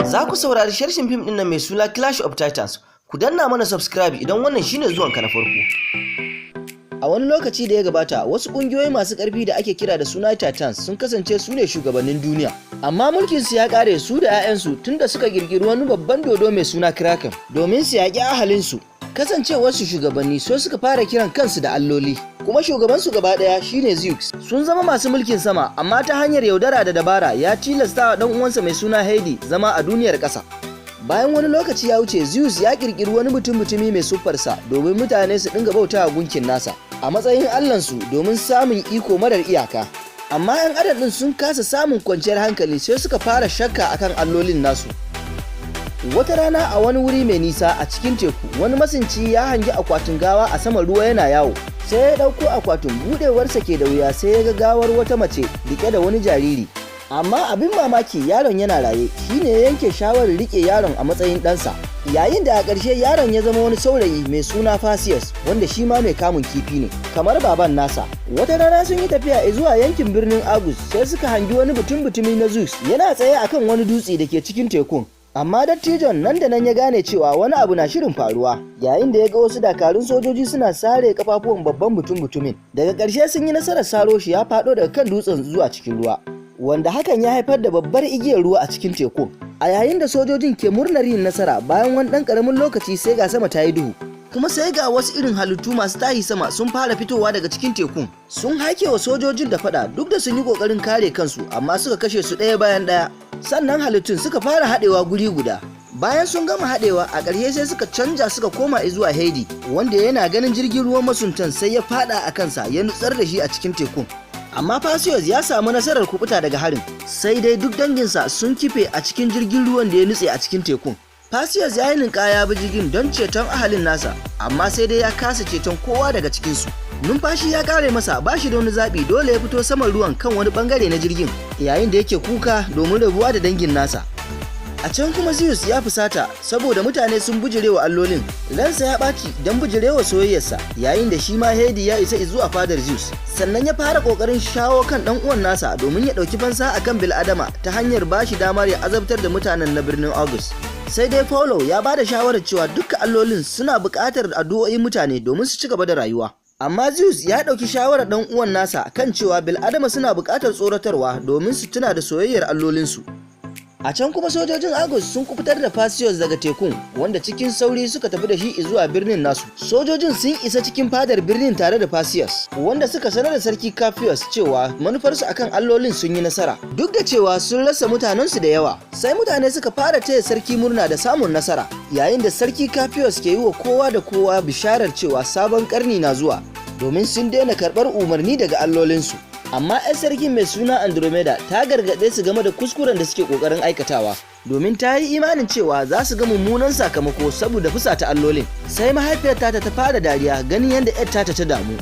Za ku saurari sharshin fim ɗin nan mai suna Clash of Titans. Ku danna mana subscribe idan wannan shine zuwanka na farko. A wani lokaci da ya gabata, wasu ƙungiyoyi masu ƙarfi da ake kira da suna Titans sun kasance su ne shugabannin duniya. Amma mulkinsu ya ƙare su da 'ya'yansu tunda suka ƙirƙiri wani babban dodo mai suna Kraken domin su yaƙi ahalinsu. Kasancewarsu shugabanni, so suka fara kiran kansu da alloli. Kuma shugabansu gaba ɗaya shine Zeus. Sun zama masu mulkin sama, amma ta hanyar yaudara da dabara ya tilasta wa ɗan uwansa mai suna Hades zama a duniyar ƙasa. Bayan wani lokaci ya wuce, Zeus ya kirkiri wani mutum mutumi mai siffarsa domin mutane su dinga bautawa gunkin nasa a matsayin allansu domin samun iko marar iyaka. Amma 'yan adam ɗin sun kasa samun kwanciyar hankali, sai suka fara shakka akan allolin nasu. Wata rana, a wani wuri mai nisa a cikin teku, wani masunci ya hangi akwatin gawa a saman ruwa yana yawo. Sai ya ɗauko akwatin, buɗewarsa ke da wuya sai ya ga gawar wata mace rike da wani jariri. Amma abin mamaki, yaron yana raye. Shine ya yanke shawarar rike yaron a matsayin ɗansa. Yayin da a ƙarshe yaron ya zama wani saurayi mai suna Perseus, wanda shi ma mai kamun kifi ne kamar baban nasa. Wata rana sun yi tafiya zuwa yankin birnin Argos, sai suka hangi wani butun butumi na Zeus yana tsaye akan wani dutse da ke cikin tekun. Amma dattijon nan da nan ya gane cewa wani abu na shirin faruwa yayin da ya ga wasu dakarun sojoji suna sare kafafuwan babban mutum mutumin. Daga ƙarshe sun yi nasarar saro shi, ya faɗo daga kan dutsen zuwa cikin ruwa, wanda hakan ya haifar da babbar igiyar ruwa a cikin tekun. A yayin da sojojin ke murnar yin nasara, bayan wani ɗan ƙaramin lokaci sai ga sama ta yi duhu, kuma sai ga wasu irin halittu masu tahi sama sun fara fitowa daga cikin tekun. Sun haike wa sojojin da fada, duk da sun yi ƙoƙarin kare kansu, amma suka kashe su ɗaya bayan ɗaya. Sannan halittun suka fara haɗewa guri guda. Bayan sun gama haɗewa, a ƙarshe sai suka canja suka koma zuwa Hades, wanda yana ganin jirgin ruwan masuntan sai ya fada a kansa, ya nutsar da shi a cikin tekun. Amma Perseus ya samu nasarar kubuta daga harin, sai dai duk danginsa sun kife a cikin jirgin ruwan da ya nutse a cikin tekun. Perseus ya yi ninkaya bi jirgin don ceton ahalin nasa, amma sai dai ya kasa ceton kowa daga cikinsu. Numfashi ya kare masa, ba shi da wani zaɓi, dole ya fito saman ruwan kan wani bangare na jirgin yayin da yake kuka domin rabuwa da dangin nasa. A can kuma Zeus ya fusata saboda mutane sun bijirewa allolin. Ransa ya ɓaci don bijirewa soyayyarsa, yayin da shi ma Hades ya isa zuwa fadar Zeus. Sannan ya fara ƙoƙarin shawo kan ɗan uwan nasa domin ya ɗauki fansa akan bil'adama ta hanyar ba shi damar ya azabtar da mutanen na birnin Argos. Sai dai Apollo ya ba da shawarar cewa dukkan allolin suna buƙatar addu'o'in mutane domin su ci gaba da rayuwa. Amma Zeus ya ɗauki shawarar ɗan uwan nasa kan cewa bil'adama suna buƙatar tsoratarwa domin su tuna da soyayyar allolinsu. A can kuma sojojin Argos sun kubutar da Perseus daga tekun, wanda cikin sauri suka tafi da shi zuwa birnin nasu. Sojojin sun isa cikin fadar birnin tare da Perseus, wanda suka sanar da sarki Capheus cewa manufarsu akan allolin sun yi nasara. Duk da cewa sun rasa mutanensu da yawa, sai mutane suka fara taya sarki murna da samun nasara, yayin da sarki Capheus ke yi wa kowa da kowa bisharar cewa sabon karni na zuwa, domin sun daina karɓar umarni daga allolinsu. Amma 'yar sarkin mai suna Andromeda ta gargaɗe su game da kuskuren da suke ƙoƙarin aikatawa, domin ta yi imanin cewa za su ga mummunan sakamako saboda fusata allolin. Sai mahaifiyar tata ta fara dariya ganin yadda 'yar tata ta damu,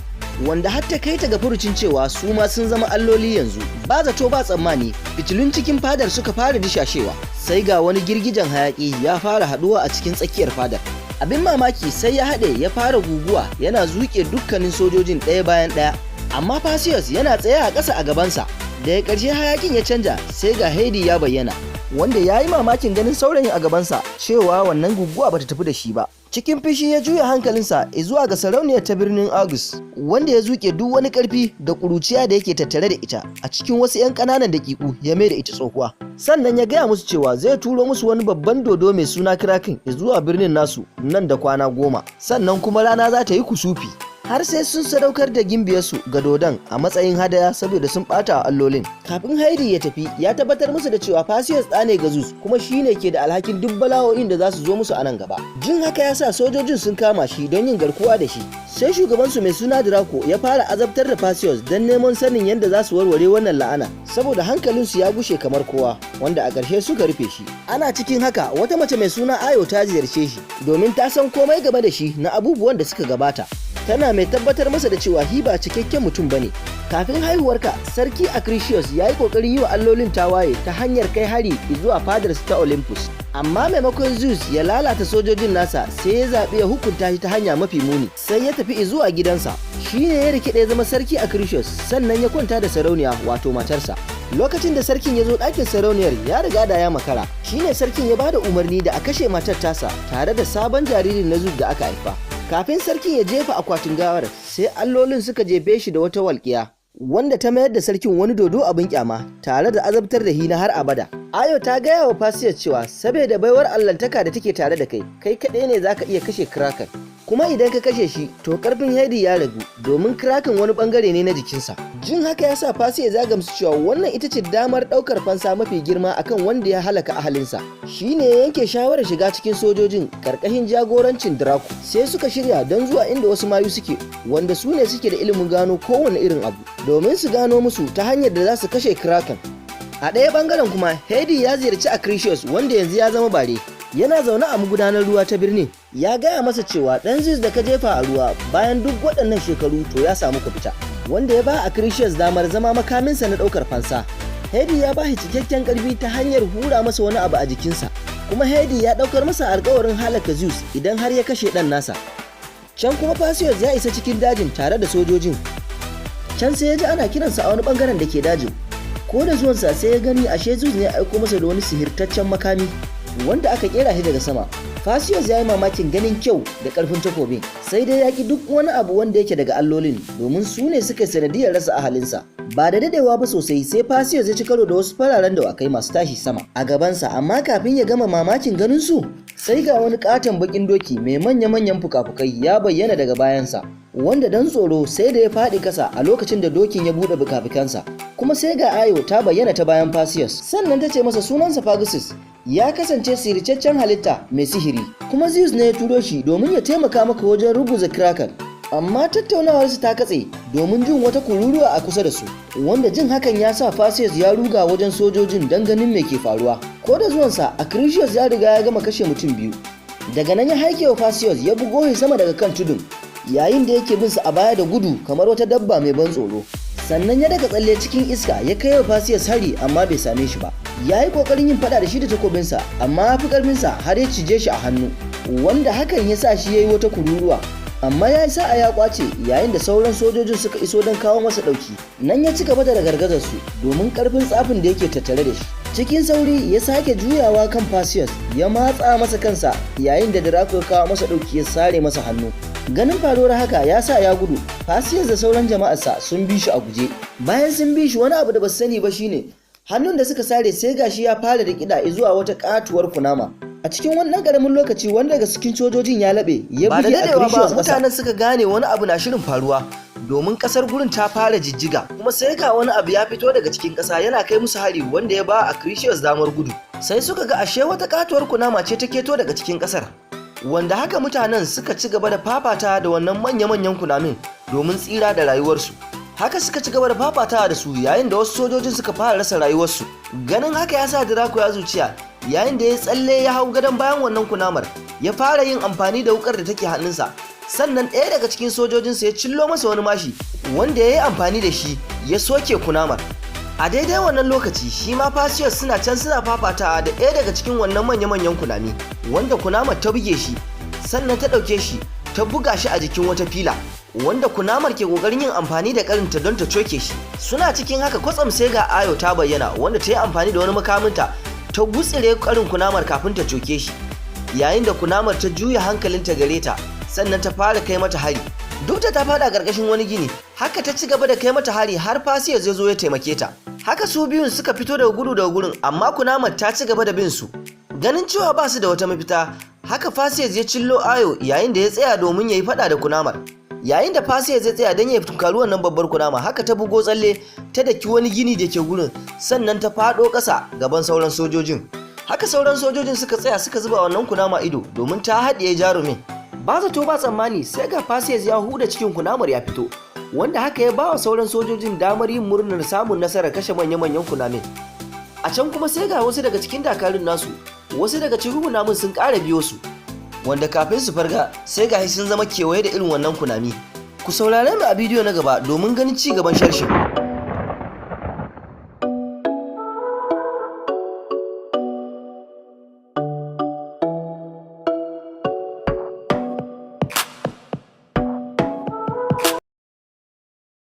wanda har ta kai ta ga furucin cewa su ma sun zama alloli yanzu. Ba zato ba tsammani, fitilun cikin fadar suka fara dishashewa, sai ga wani girgijen hayaki ya fara haduwa a cikin tsakiyar fadar. Abin mamaki, sai ya haɗe ya fara guguwa yana zuke dukkanin sojojin ɗaya bayan ɗaya, amma Perseus yana tsaye a ƙasa a gabansa. Daga ƙarshe hayakin ya canja, sai ga Hades ya bayyana, wanda ya yi mamakin ganin saurayin a gabansa, cewa wannan guguwa bata tafi da shi ba. Cikin fushi ya juya hankalinsa zuwa ga sarauniyar ta birnin Argos, wanda ya zuke duk wani ƙarfi da ƙuruciya da yake tattare da ita a cikin wasu 'yan ƙananan daƙiƙu, ya mai da ita tsohuwa. Sannan ya gaya musu cewa zai turo musu wani babban dodo mai suna Kraken zuwa birnin nasu nan da kwana 10, sannan kuma rana za ta yi kusufi har sai sun sadaukar da gimbiyarsu ga dodon a matsayin hadaya saboda sun bata wa allolin. Kafin Hades ya tafi, ya tabbatar musu da cewa Perseus ɗa ne ga Zeus, kuma shine ke da alhakin duk bala'o'in da za su zo musu a nan gaba. Jin haka ya sa sojojin sun kama shi don yin garkuwa da shi. Sai shugabansu mai suna Draco ya fara azabtar da Perseus don neman sanin yadda za su warware wannan la'ana, saboda hankalinsu ya gushe kamar kowa, wanda a ƙarshe suka rufe shi. Ana cikin haka, wata mace mai suna Ayo ta ziyarce shi domin ta san komai game da shi na abubuwan da suka gabata. Tana mai tabbatar masa da cewa hi ba cikakken mutum bane. Kafin haihuwarka, sarki Acrisius ya yi kokarin yi wa allolin tawaye ta hanyar kai hari zuwa fadarsa ta Olympus. Amma maimakon Zeus ya lalata sojojin nasa, sai ya zaɓi ya hukunta shi ta hanya mafi muni. Sai ya tafi zuwa gidansa. Shi ne ya rikide ya zama sarki Acrisius, sannan ya kwanta da sarauniya, wato matarsa. Lokacin da sarkin ya zo ɗakin sarauniyar, ya riga da ya makara. Shine sarkin ya bada umarni da a kashe matar tasa tare da sabon jaririn na Zeus da aka haifa. Kafin sarkin ya jefa akwatin gawar, sai allolin suka jefe shi da wata walƙiya wanda ta mayar da sarkin wani dodo abin kyama tare da azabtar da hina har abada. Ayo ta gaya wa Perseus cewa saboda baiwar allantaka da take tare da kai, kai kaɗai ne zaka iya kashe Kraken. Kuma idan ka kashe shi, to karfin Hades ya ragu, domin Kraken wani bangare ne na jikinsa. Jin haka ya sa Perseus ya gamsu cewa wannan ita ce damar ɗaukar fansa mafi girma akan wanda ya halaka ahalinsa. Shi ne ya yanke shawarar shiga cikin sojojin karkashin jagorancin Draco. Sai suka shirya don zuwa inda wasu mayu suke, wanda su ne suke da ilimin gano kowane irin abu, domin su gano musu ta hanyar da za su kashe Kraken. A ɗaya ɓangaren kuma, Hades ya ziyarci Acrisius, wanda yanzu ya zama bare. Yana zaune a magudanar ruwa ta birnin. Ya gaya masa cewa ɗan Zeus da ka jefa a ruwa bayan duk waɗannan shekaru, to ya samu kuɓuta, wanda ya ba Acrisius damar zama makaminsa na ɗaukar fansa. Hades ya ba shi cikakken ƙarfi ta hanyar hura masa wani abu a jikinsa. Kuma Hades ya ɗaukar masa alkawarin halaka Zeus idan har ya kashe ɗan nasa. Can kuma Perseus ya isa cikin dajin tare da sojojin. Can sai ya ji ana kiransa a wani bangaren da ke dajin. Ko da zuwansa, sai ya gani ashe Zeus ne ya aiko masa da wani sihirtaccen makami wanda aka kera shi daga sama. Perseus ya yi mamakin ganin kyau da karfin takobin, sai dai ya ki duk wani abu wanda yake daga allolin, domin su ne suka sanadiyar rasa ahalinsa. Ba da dadewa ba sosai, sai Perseus ya ci karo da wasu fararen dawakai masu tashi sama a gabansa, amma kafin ya gama mamakin ganin su, sai ga wani katon bakin doki mai manya-manyan fuka-fukai ya bayyana daga bayansa, wanda dan tsoro sai da ya faɗi kasa a lokacin da dokin ya buɗe fuka-fukansa. Kuma sai ga Ayo ta bayyana ta bayan Perseus, sannan ta ce masa sunansa Pegasus, ya kasance sihircaccen halitta mai sihiri, kuma Zeus ne ya turo shi domin ya taimaka maka wajen ruguza Kraken. Amma tattaunawarsu ta katse domin jin wata kururuwa a kusa da su, wanda jin hakan ya sa Perseus ya ruga wajen sojojin don ganin me ke faruwa. Ko da zuwansa, Acrisius ya riga ya gama kashe mutum biyu. Daga nan ya haike wa Perseus, ya bugo shi sama daga kan tudun, yayin da yake bin sa a baya da gudu kamar wata dabba mai ban tsoro. Sannan ya daga tsalle cikin iska ya kai wa Perseus hari, amma bai same shi ba. Ya yi kokarin yin fada da shi da takobinsa, amma ya fi karfinsa har ya cije shi a hannu, wanda hakan ya sa shi ya yi wata kururuwa, amma ya yi sa'a ya kwace yayin da sauran sojojin suka iso don kawo masa ɗauki. Nan ya ci gaba da ragargazar su domin karfin tsafin da yake tattare da shi. Cikin sauri ya sake juyawa kan Perseus, ya matsa masa kansa, yayin da Draco ya kawo masa ɗauki ya sare masa hannu. Ganin faruwar haka ya sa ya gudu. Perseus da sauran jama'arsa sun bi shi a guje. Bayan sun bi shi, wani abu da ba su sani ba shine hannun da suka sare sai gashi ya fara da kida zuwa wata katuwar kunama. A cikin wannan karamin lokaci, wanda daga cikin sojojin ya laɓe ya Ba da buge a dadewa ba, ƙasa. mutanen suka gane wani abu na shirin faruwa, domin kasar gurin ta fara jijjiga, kuma sai ga wani abu ya fito daga cikin kasa yana kai musu hari, wanda ya ba Acrisius damar gudu. Sai suka ga ashe wata katuwar kunama ce ta keto daga cikin kasar, wanda haka mutanen suka ci gaba da fafata da wannan manya-manyan kunamin domin tsira da rayuwarsu. Haka suka ci gaba da fafatawa da su, yayin da wasu sojojin suka fara rasa rayuwarsu. Ganin haka ya sa Draco ya zuciya, yayin da ya tsalle ya hau gadon bayan wannan kunamar, ya fara yin amfani da wukar da take hannunsa. Sannan ɗaya daga cikin sojojinsa ya cillo masa wani mashi, wanda ya yi amfani da shi ya soke kunamar. A daidai wannan lokaci, shi ma Perseus suna can suna fafatawa da ɗaya daga cikin wannan manya-manyan kunami, wanda kunamar ta buge shi, sannan ta ɗauke shi ta buga shi a jikin wata fila, wanda kunamar ke kokarin yin amfani da karinta don ta coke shi. Suna cikin haka, kwatsam sai ga Ayo ta bayyana, wanda ta yi amfani da wani makaminta ta gutsire karin kunamar kafin ta coke shi, yayin da kunamar ta juya hankalinta gare ta, sannan ta fara kai mata hari. Duk da ta fada karkashin wani gini, haka ta ci gaba da kai mata hari har Perseus ya zo ya taimake ta. Haka su biyun suka fito daga gudu daga gurin, amma kunamar ta ci gaba da bin su. Ganin cewa ba su da wata mafita, haka Perseus ya cillo Ayo yayin da ya tsaya domin ya yi fada da kunamar. Yayin da Perseus ya tsaya don ya tunkari wannan babbar kunama, haka ta bugo tsalle ta daki wani gini da ke gurin, sannan ta fado ƙasa gaban sauran sojojin. Haka sauran sojojin suka tsaya suka zuba wannan kunama ido domin ta haɗiye jarumin. Ba zato ba tsammani, sai ga Perseus ya huda cikin kunamar ya fito, wanda haka ya ba wa sauran sojojin damar yin murnar samun nasarar kashe manya-manyan kunamin. A can kuma sai ga wasu daga cikin dakarun nasu, wasu daga cikin kunamin sun ƙara biyo su, wanda kafin su farga sai gashi sun zama kewaye da irin wannan kunami. Ku saurare mu a bidiyo na gaba domin ganin ci gaban sharshin.